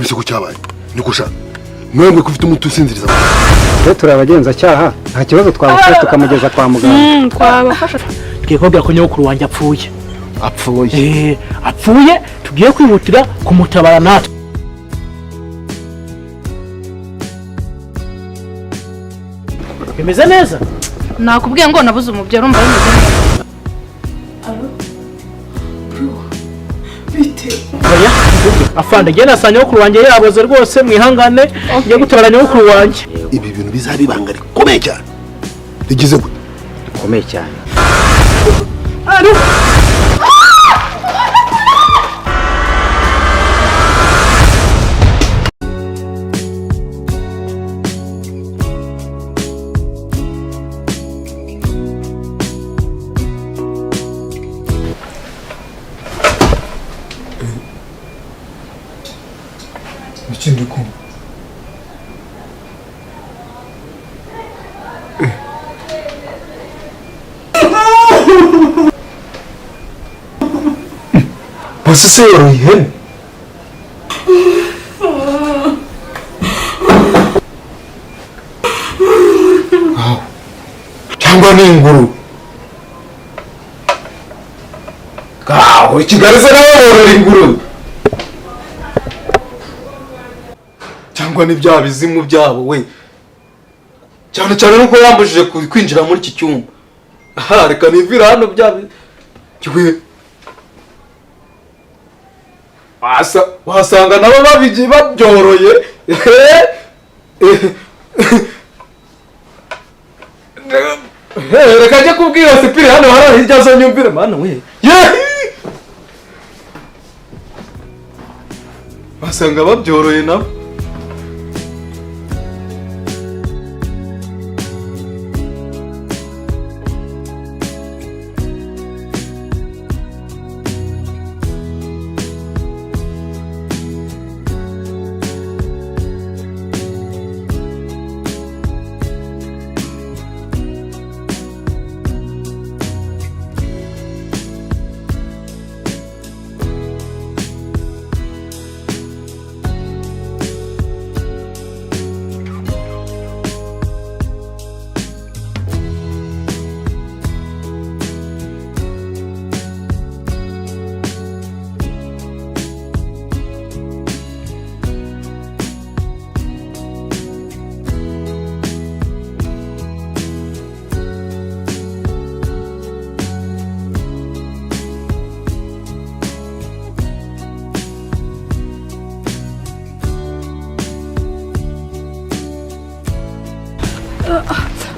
Numvise ko cyabaye niko sha mwebwe ko ufite umuti usinziriza. Twe turi abagenzacyaha, nta kibazo twabafasha tukamugeza kwa muganga. Twabafasha. Tugiye kubabwira ko nyogokuru wanjye apfuye. Apfuye? Apfuye, tugiye kwihutira kumutabara natwe. Bimeze neza. Nakubwiye ngo nabuze umubyeyi, urumva bimeze neza. Oya, afande, njye nasa nyogokuru wanjye yaboze rwose, mwihangane, ngiye gutabara nyogokuru wanjye. Ibi bintu bizaba ibanga rikomeye cyane, rigize gute? Bikomeye cyane. Ikindi kumva. Bose se yoroye ihene? Aho. Cyangwa ni ingurube? Aho, i Kigali se nawe borora ingurube? Cyangwa ni bya bizimu byabo we? Cyane cyane nuko yambujije kwinjira muri iki cyumba. Aha, reka nivire hano. Bya we wasanga nabo babigi babyoroye. Reka njye kubwira Sipiri hano hari hirya zo nyumvire. Mana we, ye, wasanga babyoroye nabo.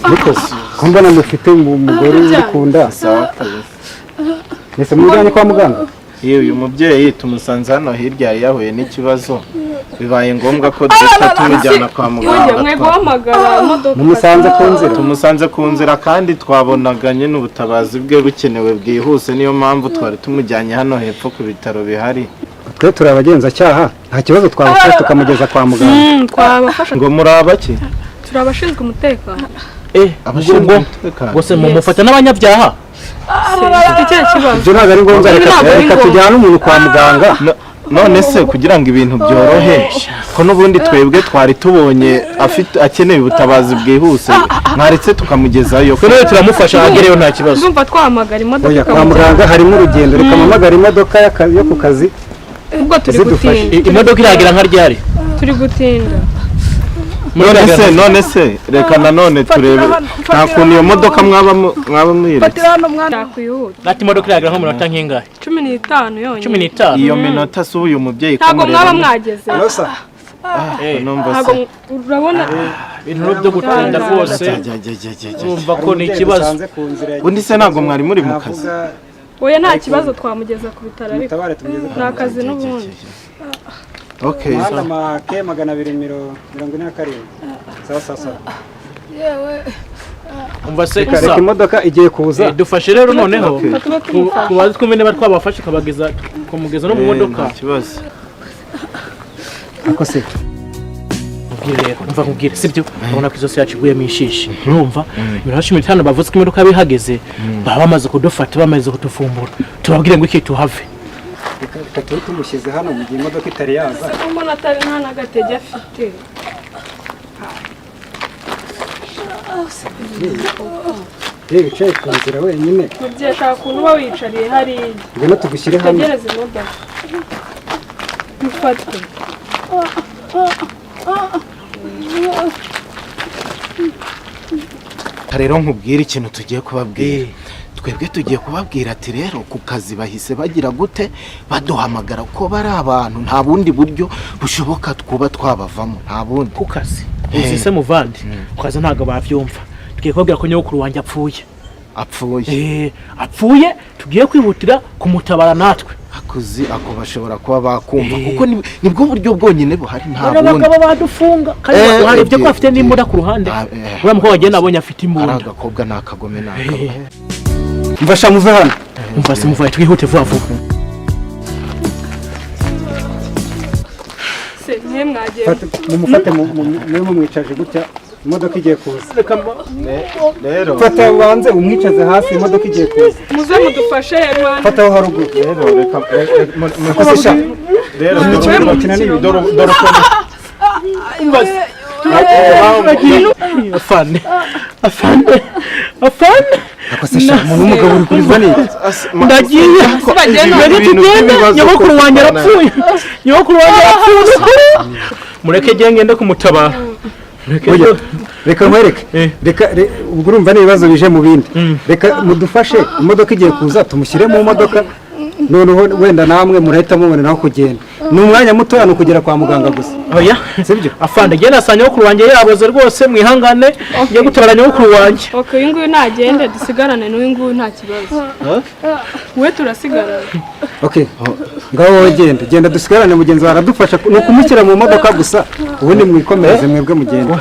Ariko ko mbona mufite umugore uri ku nda, mbese mujyanye kwa muganga? Yewe, uyu mubyeyi tumusanze hano hirya, yahuye n'ikibazo, bibaye ngombwa ko duhita tumujyana kwa muganga. Mwe guhamagara imodoka. Mumusanze ku nzira? Tumusanze ku nzira kandi twabonaga nyine ubutabazi bwe bukenewe bwihuse, niyo mpamvu twari tumujyanye hano hepfo ku bitaro bihari. Twe turi abagenzacyaha, nta kibazo twabafasha tukamugeza kwa muganga. Twabafasha. Ngo muri abaki? Turi abashinzwe umutekano. Abashinzwe Ubwo umutekano? Bose mumufata n'abanyabyaha? Ufite ikihe kibazo? Ibyo ntabwo ari ngombwa, reka Ntabwo ari reka ngombwa. tujyane umuntu kwa muganga. None se kugira ngo ibintu byorohe, ko n'ubundi twebwe twari tubonye afite akeneye ubutabazi bwihuse, mwaretse tukamugezayo? Twe rero turamufasha agereyo, nta kibazo. Ndumva twahamagara imodoka Oya, kwa ikamujyana. muganga harimo urugendo, reka mpamagare imodoka yo ku kazi Ubwo turi zidufashe. gutinda. Imodoka iragera nka ryari? Turi gutinda. None se reka nanone turebe, nta kuntu iyo modoka mwaba muyiretse? Yakwihuta. Ati imodoka iragera nko mu minota nk'ingahe? 15 yonyine. 15? Iyo minota se ubu uyu mubyeyi ko Ntabwo mwaba mureba mwageze. Rosa. Numva Ntabwo se urabona. Ibintu byo gutinda rwose, Jya, jya, jya, jya, jya. urumva ko ni ikibazo. Undi se ntabwo mwari muri mu kazi? Oya, nta kibazo, twamugeza ku bitaro, ariko ni akazi n'ubundi. Okay. Umuhanda make 247. Sawa sawa sawa. Umva se Reka reka gusa imodoka igiye kuza. Dufashe rero noneho Okay. Tuba tumufasha. Tubaze twumve niba twabafashe, ukabageza kumugeza no mu modoka. Nta kibazo. Ako se? Nkubwire rero, umva nkubwire, sibyo? Urabona ko izosi yacu iguyemo ishishi, urumva iminota 15 bavuze ko imodoka bihageze, baba bamaze kudufata, bamaze kudufumbura. Tubabwire ngo iki? Tuhave. Reka tube tumushyize hano mu gihe imodoka itari yaza. Ese ko mbona atari nta n'agatege afite? Yewe wicaye ku nzira wenyine. Mubyeyi ashaka ukuntu uba wiyicariye hariya. Ngwino tugushyire hano. Utegereze imodoka. Mufate. Rero nkubwire ikintu tugiye kubabwira. Twebwe tugiye kubabwira ati rero ku kazi bahise bagira gute baduhamagara ko bari abantu nta bundi buryo bushoboka twuba twabavamo nta bundi. Ku kazi uzise muvandi ku kazi ntabwo bavyumva. Tugiye kubabwira ko nyogokuru wanjye apfuye. Apfuye. Apfuye tugiye kwihutira kumutabara natwe. Akuzi ako bashobora kuba bakumva kuko nibwo buryo bwonyine buhari nta bundi. Abagabo badufunga kandi warebye ko afite n'imbunda ku ruhande. Uriya mukobwa wagiye nabonye afite imbunda. Ari agakobwa ni akagome ni akagome. Mfasha muve hano. Mva se muvaye twihute vuba vuba. Se mwe mwagiye. Mumufate mwe mumwicaje gutya imodoka igiye kuza. Rero fata ubanze umwicaze hasi imodoka igiye kuza. Muze mudufashe Herman. Fata aho haruguru. Rero reka mukosesha. Rero doro Afande. Afande. Afande. Akosesha umuntu w'umugabo uri kurizwa n'iki? Ndagiye. Nyogokuru wanjye arapfuye. Nyogokuru wanjye arapfuye. Mureke jye ngende kumutabara. Reka nkwereke. Reka ubwo urumva n'ibibazo bije mu bindi. Reka mudufashe imodoka igiye kuza tumushyire mu modoka. Noneho wenda namwe murahita mubona aho kugenda. Ni umwanya muto ni ukugera kwa muganga gusa. Oya, sibyo? Afande jye nasa nyogokuru wanjye yaboze rwose mwihangane ngiye gutabara nyogokuru wanjye. Okay, uyu nguyu nagende dusigarane n'uyu nguyu nta kibazo. We turasigarana. Okay. Ngaho wowe genda, genda dusigarane mugenzi wawe aradufasha ni ukumushyira mu modoka gusa ubundi mwikomereze mwebwe mugende.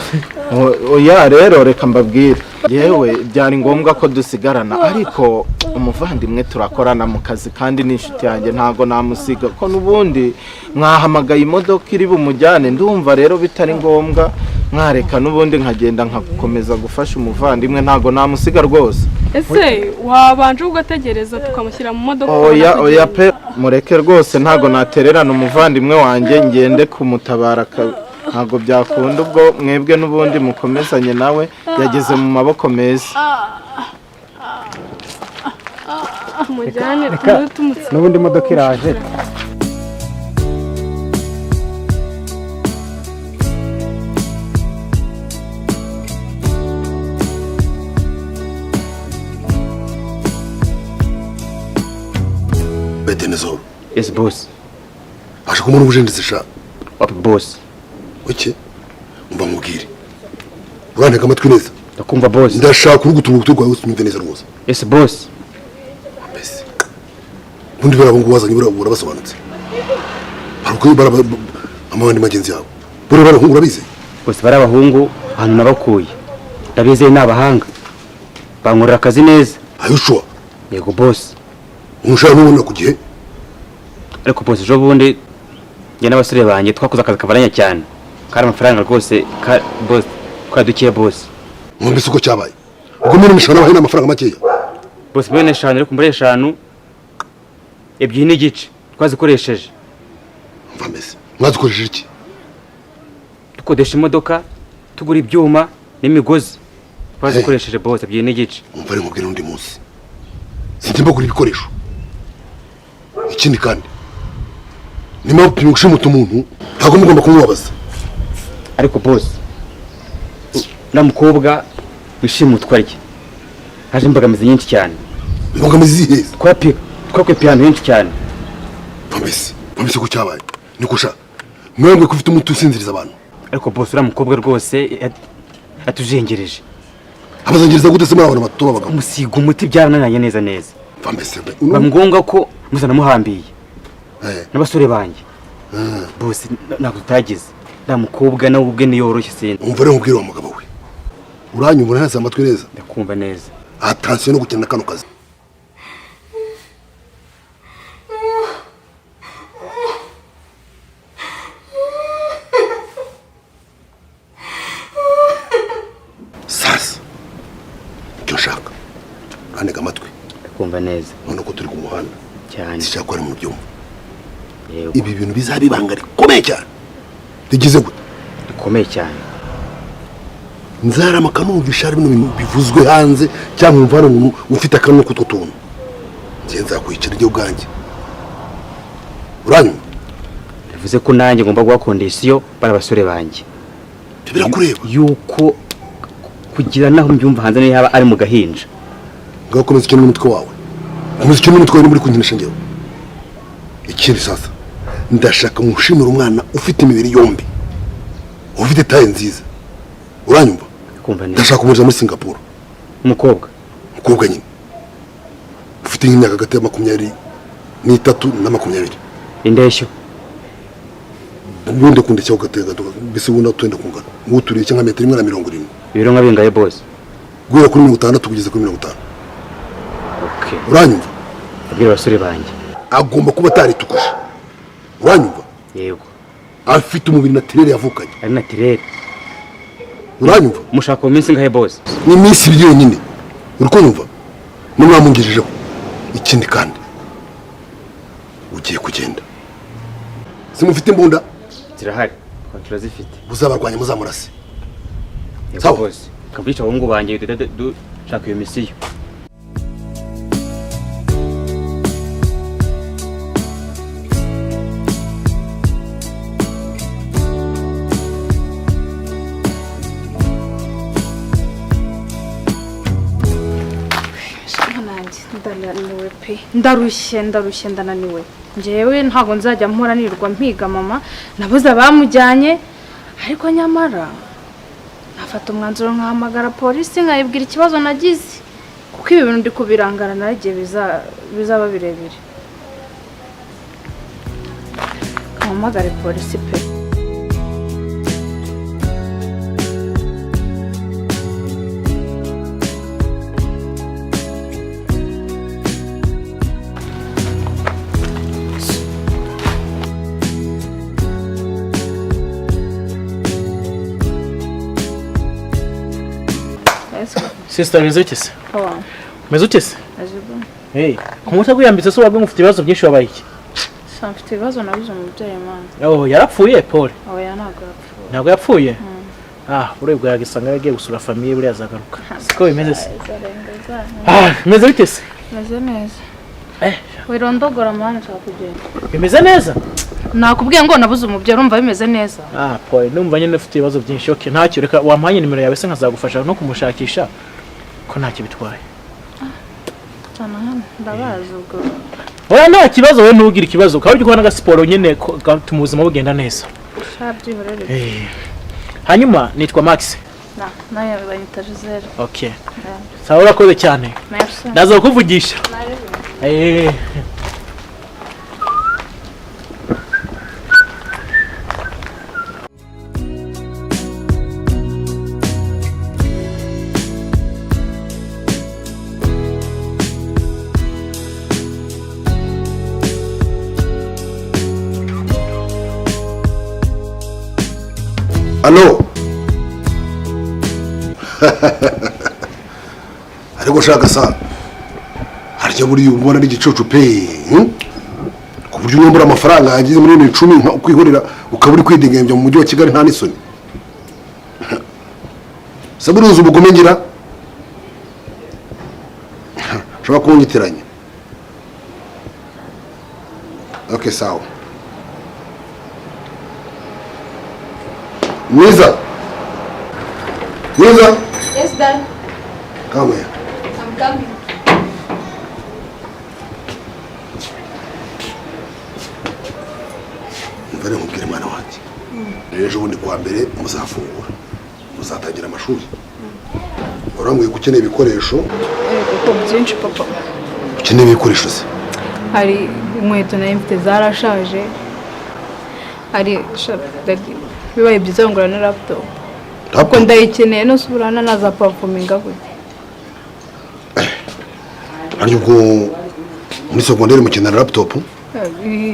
Oya rero reka mbabwire. Yewe byari ngombwa ko dusigarana ariko umuvandimwe turakorana mu kazi kandi ni inshuti yanjye ntago namusiga ko nubundi mwahamagaye imodoka iri bumujyane ndumva rero bitari ngombwa mwareka nubundi nkagenda nkakomeza gufasha umuvandimwe ntago namusiga rwose. Ese wabanje ugategereza tukamushyira mu modoka? Oya oya pe mureke rwose ntago natererana umuvandimwe wanjye ngende kumutabara ntago byakunda ubwo mwebwe nubundi mukomezanye nawe yageze mu maboko meza. Mujyane n'ubundi imodoka iraje. Betenezo. Yes boss. Aje kumuna ubujendeze sha. Wapi boss? Oke. Umva nkubwire. Urantega amatwi neza. Ndakumva boss. Ndashaka kugutunga ugutwi kwawe unyumve neza rwose. Yes boss. Mbese. Ubundi bari abungu wazanye burabasobanutse. Haruko bara amabandi magenzi yabo. Buri barahungu urabizi? Boss bari abahungu ahantu nabakuye. Ndabizeye n'abahanga. Bankorera akazi neza. Are you sure? Yego boss. Umushahara n'ubona ku gihe? Ariko boss ejo bundi njye n'abasore banjye twakoze akazi kavaranya cyane. Kari amafaranga rwose ka boss twadukiye boss. Mwumvise uko cyabaye. Ubwo muri imishahara bahe n'amafaranga makeya. Boss bene 5 ariko mbere 5 2.5 twazikoresheje. Mva mbese mwazikoresheje iki? Dukodesha imodoka, tugura ibyuma n'imigozi. Twazikoresheje boss 2.5. Umva ari nkubwira undi munsi. Sintimba kugura ibikoresho. Ikindi kandi nima gushimuta umuntu ntabwo mugomba kumubabaza. Ariko boss na mukobwa wishimutwa rye haje imbogamizi nyinshi cyane. Imbogamizi zihe? Twakwepiye ahantu henshi cyane. Mbese ko cyabaye niko sha mwebwe ko ufite umuti usinziriza abantu. Ariko boss uriya mukobwa rwose atujengereje. Abazengereza gute se muri abantu bato b'abagabo? Umusiga umuti byarananiranye neza neza. Mbese biba ngombwa ko musa namuhambiye n'abasore banjye. Boss ntabwo tutagize nta mukobwa nawe ubwe niyoroshye sinzi. Umva rero nkubwire wa mugabo we. Uranyumva neza amatwi neza? Ndakumva neza. Attention no gukina kano kazi. Sasa icyo nshaka urantega amatwi. Ndakumva neza. None ko turi ku muhanda cyane. Sinshaka ko ari mu byumba. Ibi bintu bizaba ibanga rikomeye cyane. Rigize gute? Rikomeye cyane. Nzarama kanumvisha hari bino bintu bivuzwe hanze cyangwa umva hari umuntu ufite akanwa k'utwo tuntu. Njye nzakwicara ibyo ubwanjye. Uranyumva? Bivuze ko nanjye ngomba guha kondisiyo bari abasore banjye. Birakureba. Yuko kugira naho mbyumva hanze niyo haba ari mu gahinja. Ngaho komeza ukine n'umutwe wawe. Komeza ukine n'umutwe wawe muri kunkinisha njyewe. Ikindi sasa ndashaka mushimira umwana ufite imibiri yombi. Ufite taye nziza. Uranyumva? Kumva neza. Ndashaka kumuza muri Singapore. Umukobwa. Umukobwa nyine. Ufite imyaka hagati ya 23 na 20. Indeshyo. Ubundi kundeshya ugatega mbese ubundi twenda kungana. Nguturiye cyangwa metero 1.70. Ibiro nka bingahe boss? Guhera kuri 60 kugeza kuri 50. Okay. Uranyumva? Abwira abasore banjye. Agomba kuba ataritukuje. Uranyumva? Yego. Afite umubiri naturel yavukanye. Ari naturel. Uranyumva? Mushaka iminsi ngahe boss? Ni iminsi ibiri yonyine. Uri kunyumva? Nimwamungejejeho. Ikindi kandi ugiye kugenda. Simufite imbunda? Zirahari. Turazifite. Uzabarwanya muzamurase. Sawa boss. Kabica abahungu banjye dushaka iyo misiyo. Ndananiwe pe, ndarushye ndarushye ndananiwe. Njyewe ntago nzajya mpora nirirwa mpiga mama, nabuze abamujyanye, ariko nyamara nafata umwanzuro nkahamagara polisi nkayibwira ikibazo nagize, kuko ibi bintu ndi kubirangara naragiye bizaba birebire. Nkahamagare polisi pe. Sister bimeze bite se? Bimeze ute se? Hey, ku gwiyambitse se wabwe mufite ibibazo byinshi wabaye iki? Sa mfite ibibazo nabuze umubyeyi mana. Oh, yarapfuye Paul. Oya ntabwo yapfuye. Ntabwo yapfuye? Ah, urebwa yagisanga yagiye gusura famille buriya azagaruka. Siko bimeze se? Ah, bimeze bite se? Bimeze neza. Eh, wirondogora mana nshaka kugenda. Bimeze neza? Nakubwiye ngo nabuze umubyeyi urumva bimeze neza. Ah, Paul, numva nyine ufite ibibazo byinshi. Okay, ntacyo reka wampanye nimero yawe se nkazagufasha no kumushakisha. Ko ntacyo bitwaye. Cyane hano ndabaza ubwo. Oya nta kibazo we ntugire ikibazo. Ukaba uri gukora siporo nyine gatuma ubuzima bugenda neza. Shabyihorere. Hanyuma nitwa Max. Na, naye banyita Giselle. Okay. Sawa urakoze cyane. Merci. Ndaza kukuvugisha. Allo. Ariko shaka sa harya buri ubona ari igicucu pe, ku buryo unyambura amafaranga yagize muri 10,000 ukwihorera ukaba uri kwidegembya mu mujyi wa Kigali nta n'isoni. Saburuza ubugome ngira ushobora kunyitiranya. Okay, sawa. Mwiza. Mwiza. Yes, Dad. Come here. I'm coming. Mvare nkubwire mwana wanjye. Ejo bundi kwa mbere muzafungura. Muzatangira amashuri. Urambwiye ko ukeneye ibikoresho? Yego, byinshi papa. Ukeneye ibikoresho se? Hari inkweto nayo mfite zarashaje. Hari bibaye byiza ngura na laptop. Kuko ndayikeneye no suburana naza performinga gute. Hari ubwo muri secondaire mukenera laptop?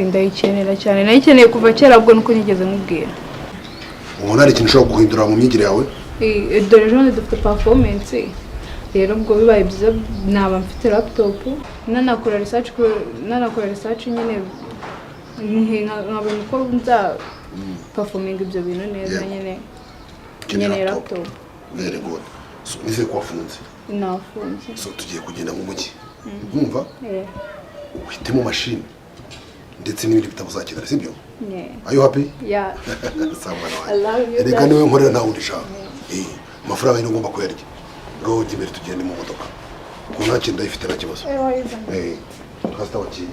Ndayikenera cyane. Nayikeneye kuva kera ubwo nuko nigeze nkubwira. Ubona ari ikintu ushobora guhindura mu myigire yawe? Dore ejo dufite performance. Rero ubwo bibaye byiza naba mfite laptop nanakora research nyine Nkabona uko nza performing ibyo bintu neza nyine. Ukeneye Nkeneye laptop. laptop. Very good. So nizere ko wafunze. Nafunze. So tugiye kugenda mu mujyi, urumva? Yeah. Uhitemo mashini ndetse n'ibindi bitabo uzakenera, sibyo? Yeah. Are you happy? Yeah. Sawa mwana I wanjye. love you. Reka Daddy. niwe nkorera, nta wundi ushaka. Amafaranga nyine ugomba kuyarya. Ngaho ujya imbere, tugende mu modoka kuko nta kintu ndayifite, nta kibazo. Twasita wakiye.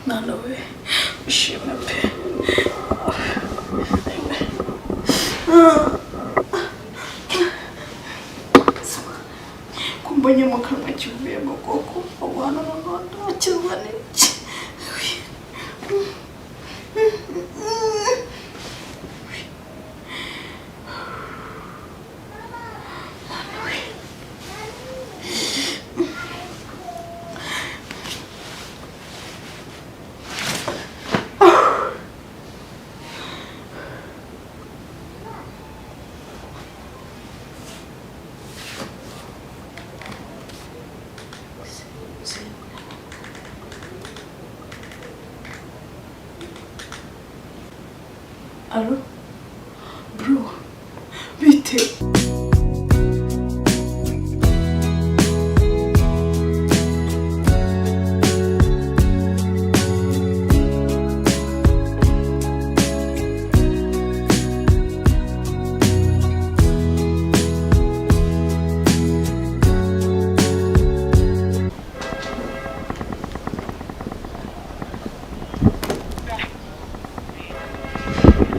Mwana we, ushimwe pe. Kumbonye mu kanwa kivuyemo koko, ubu hano noneho ndakizwa n'iki? Mwana we. Alo, bro, bite?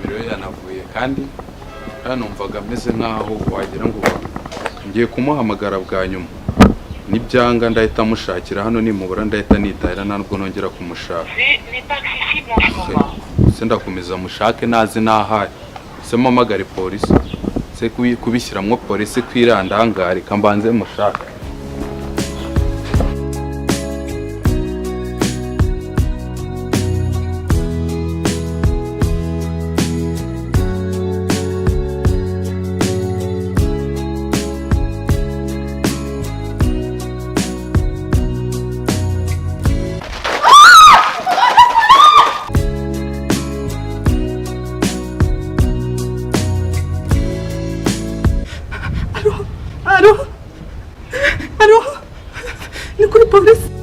Rero yanavuye kandi numvaga ameze nkaho wagira ngo ngiye kumuhamagara bwa nyuma, nibyanga ndahita mushakira hano, nimubura ndahita nitahira, ntabwo nongera kumushaka. Se ndakomeza mushake nazi nahaye se mpamagare polisi se kubishyiramo polisi kwirandangare kambanze mushake. Alo, alo, ni kuri polisi.